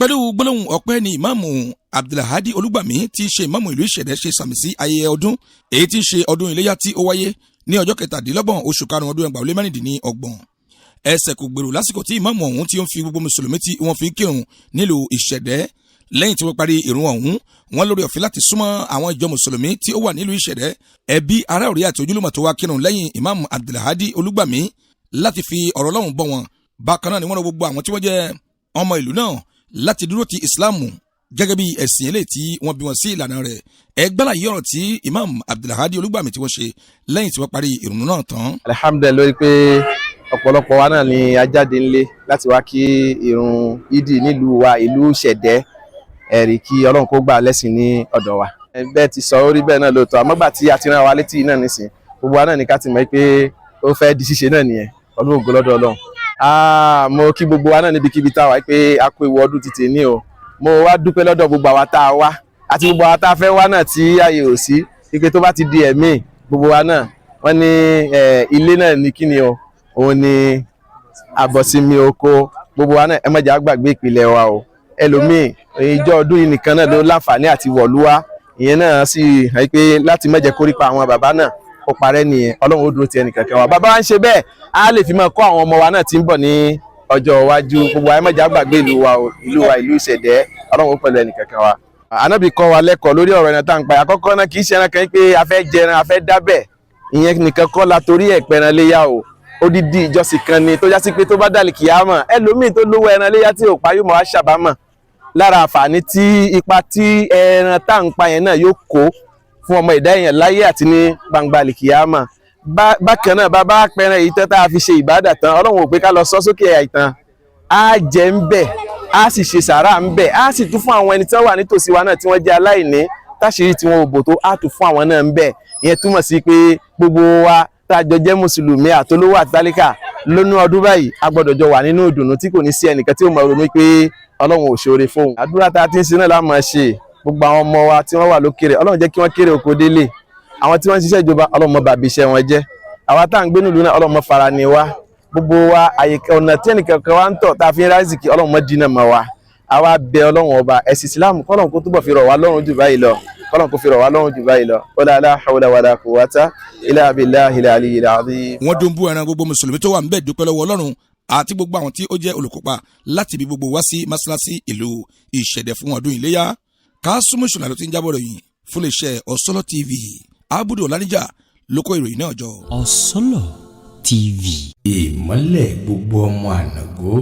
Pẹ̀lú gbólóhùn ọpẹ́ ni Ìmáàmù Abdulhadi Olúgbàmí, tí í ṣe ìmáàmù ìlú Ìṣẹ̀dẹ̀, ṣe sàmì sí ayẹyẹ ọdún èyí tí í ṣe ọdún Iléyá tí ó wáyé ní ọjọ́ 27 oṣù karùn-ún ọdún 2026. Ẹsẹ̀ kò gbèrò lásìkò tí ìmáàmù ọ̀hún tí ó ń fi gbogbo mùsùlùmí tí wọ́n fi ń kírun nílùú Ìṣẹ̀dẹ̀. Lẹ́yìn tí wọ́n parí ìrun ọ̀hún, wọ́n lórí ọ̀fẹ́ láti súnmọ́ àwọn ìjọ mùsùlùmí tí ó wà nílùú Ìṣẹ̀dẹ̀, ẹbí, ará, ọ̀rẹ́ àti ojúlùmọ̀ tó wá kírun lẹ́yìn Ìmáàmù Abdulhadi Olúgbàmí láti fi ọ̀rọ̀ Ọlọ́run bọ́ wọn. Bákan náà ni wọ́n rọ gbogbo àwọn tí wọ́n jẹ́ ọmọ ìlú náà láti dúró ti Ìsìláàmù gẹ́gẹ́ bí ẹ̀sìn eléyìí tí wọ́n bí wọn sí ìlànà rẹ̀. Ẹgbẹ́lá yìí ọ̀rọ̀ tí Imam Abdulhadi Olúgbàmí tí wọ́n ṣe lẹ́yìn tí wọ́n parí ìrun náà tán. Alhamdulillahi lórí pé ọ̀pọ̀lọpọ̀ wa náà ni a jáde ńlé láti wá kí ìrun ìdí nílùú wa, ìlú Ṣẹ̀dẹ́. Ẹ̀rí kí Ọlọ́run kó gbà lẹ́sìn ní ọ̀dọ̀ wa. Bẹ́ẹ̀ ti sọ orí bẹ́ẹ̀ náà lóòótọ́, àmọ́ gbà tí a ti rán wa létí náà nísìn, gbogbo wa náà ní ká ti mọ̀ pé ó fẹ́ di ṣíṣe náà nìyẹn, ọdún ògo lọ́dọ̀ Ọlọ́run. Mo kí gbogbo wa náà níbikíbi tá a wà pé a kú ewu ọdún títì ní o. Mo wá dúpẹ́ lọ́dọ̀ gbogbo àwa tá a wá àti gbogbo àwa tá a fẹ́ wá náà tí ààyè ò sí, wípé tó bá ti di ẹ̀mí gbogbo wa náà, wọ́n ní ilé náà ní kíni o, òun ni àbọ̀sími oko. Gbogbo wa náà, ẹ má jẹ́ á gbàgbé ìpìlẹ̀ wa o. Ẹlòmíì, ìjọ ọdún yìí nìkan náà ló láǹfààní àti wọ̀lúwá. Ìyẹn náà sì hàn pé láti má jẹ́ kórípa àwọn bàbá náà ó parẹ́ nìyẹn. Ọlọ́run ó dúró ti ẹnìkankan wa. Bàbá wa ń ṣe bẹ́ẹ̀, á lè fi máa kọ́ àwọn ọmọ wa náà tí ń bọ̀ ní ọjọ́ iwájú. Gbogbo wa, ẹ má jẹ́ á gbàgbé ìlú wa o, ìlú wa, ìlú Ìṣẹ̀dẹ́. Ọlọ́run ó pẹ̀lú ẹnìkankan wa. Ànábì kọ́ wa lẹ́kọ̀ọ́ lórí ọ̀rọ̀ ẹran tá à ń pa. Àkọ́kọ́ náà, kì í ṣe ẹran kan pé a fẹ́ jẹran, a fẹ́ dábẹ̀, ìyẹn nìkan kọ́ la torí ẹ̀ pẹran léyà o. Odidi ìjọsìn kan ni tó já sí pé tó bá dàlí kìyàmọ̀, ẹlòmíì tó lówó ẹran léyà tí ò pa yóò mọ̀ wá ṣàbámọ̀. Lára àǹfààní tí ipa tí ẹran tá à ń pa yẹn náà yóò kó fún ọmọ ìdá èèyàn láyé àti ní gbangba àlìkìyàmọ̀. Bákan náà, bá bá pẹran èyí tán tá a fi ṣe ìbádà tán, Ọlọ́run ò pé ká lọ sọ sókè àìtàn. Á jẹ ń bẹ̀, á sì ṣe sàrà ń bẹ̀, á sì tún fún àwọn ẹni tí wọ́n wà nítòsí wa náà tí wọ́n jẹ́ aláìní, táṣìírí tí wọn ò bò tó, á tún fún àwọn náà ń bẹ̀. Ìyẹn túmọ̀ sí pé gbogbo wa tá a jọ jẹ́ mùsùlùmí, àtolówó àti tálíkà, lónú ọdún báyìí, a gbọ́dọ̀ jọ wà nínú ìdùnnú tí kò ní sí ẹnìkan tí ó máa ronú pé Ọlọ́run ò ṣoore fóun. Àdúrà tá a ti ń ṣe náà la máa ṣe. Gbogbo àwọn ọmọ wa tí wọ́n wà lókèrè, Ọlọ́run jẹ́ kí wọ́n kéré oko délé. Àwọn tí wọ́n ń ṣiṣẹ́ ìjọba, Ọlọ́run má bàbí iṣẹ́ wọn jẹ́. Àwa tá à ń gbé nílùú náà, Ọlọ́run má fara ni wá. Gbogbo wa, àyè ọ̀nà tí ẹnìkankan wa ń tọ̀ tá a fi ń ráìsìkì, Ọlọ́run má dínà mọ́ wa. Àwa bẹ Ọlọ́run ọba, ẹ̀sìn Ìsìlámù, kọ́lọ́run kó túbọ̀ fi rọ̀ wá lọ́rùn jù báyìí lọ, kọ́lọ́run kó fi rọ̀ wá lọ́rùn jù báyìí lọ. Wala la hawla wala quwwata illa billahil aliyyil azim. Wọ́n dún bú ẹran. Gbogbo mùsùlùmí tó wà ńbẹ̀ dúpẹ́ lọ́wọ́ Ọlọ́run àti gbogbo àwọn tí ó jẹ́ olùkópa láti ibi gbogbo wá sí mọ́ṣáláṣí ìlú Ìṣẹ̀dẹ̀ fún ọdún Iléyá. Kásùmù Ṣùlá ló ti ń jábọ̀ ròyìn fún iléeṣẹ́ Ọ̀sọ́lọ́ TV. Abudu Ọ̀lànìjà ló kó ìròyìn náà jọ. Ọ̀sọ́lọ̀ TV. Ìmọ́lẹ̀ gbogbo ọmọ ànàgó.